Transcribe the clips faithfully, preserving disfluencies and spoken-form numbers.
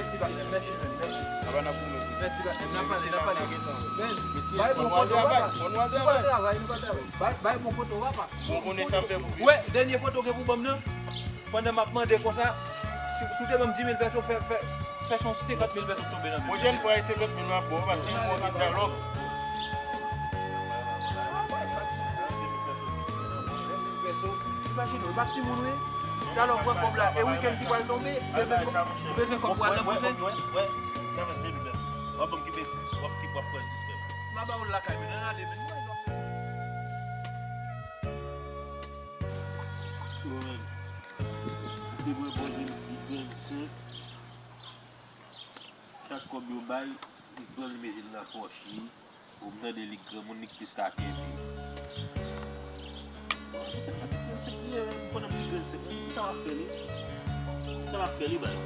Mèsi, patnè. Mèsi, mèsi. Apa n ap goumen. Mèsi, patnè. N ap pale, n ap pale. Men, bay bon foto, papa. Nou pa travay, nou pa travay. Bay, bay bon foto, papa. Bon, konnen sa m fè pou wè, dènye foto gen pou ban m nan. Pandan m ap mande konsa, si, si w te ban m dis mil pèso, fè, fè, fè se yon senkant mil pèso k tonbe nan men m. Pwochèn fwa, e senkant mil m ap ba w, paske m manke dyalòg. Imajine w, e pa timoun, wi. Talè w pran kòb la, e wikenn ki pral tonbe, ou bezwen, ou bezwen kòb pou al nan bouzen. Wè, wè, wè, sa fè mil pèso. W ap ban m kite dis, w ap kite, w ap pran dis pèso. M a ba w l lakay, men, ann ale, men. Yo menm, se mwen Bondye m di grenn senk, chak kòb yo bay, li pran li mete l nan pòch li, Ou m tande li granmoun li k plis ka kenbe. Bon, li se pa se ki se ki konn ap li grenn se ki sa w ap fè li? Sa w ap fè li bay?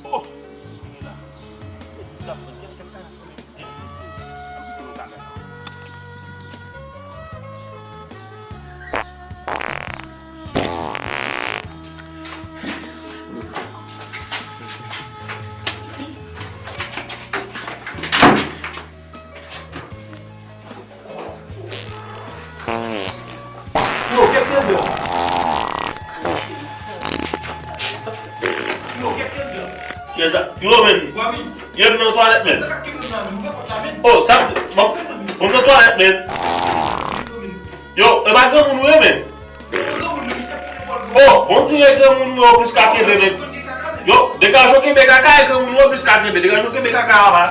Oh! Fini la. Petit la, kèk kèk kèk. Yo, qu'est-ce qu'elle veut? Yo, qu'est-ce qu'elle veut? Yo, men. Yo, m nan twalèt, men. Oh, sa, m, m nan twalèt, men. Yo, e pa granmoun ou ye, men. Oh, bon, di granmoun ou yo plis ka kenbe, men. Yo, degaje w kenbe kaka e granmoun ou yo plis ka kenbe. Degaje w kenbe kaka a, pa.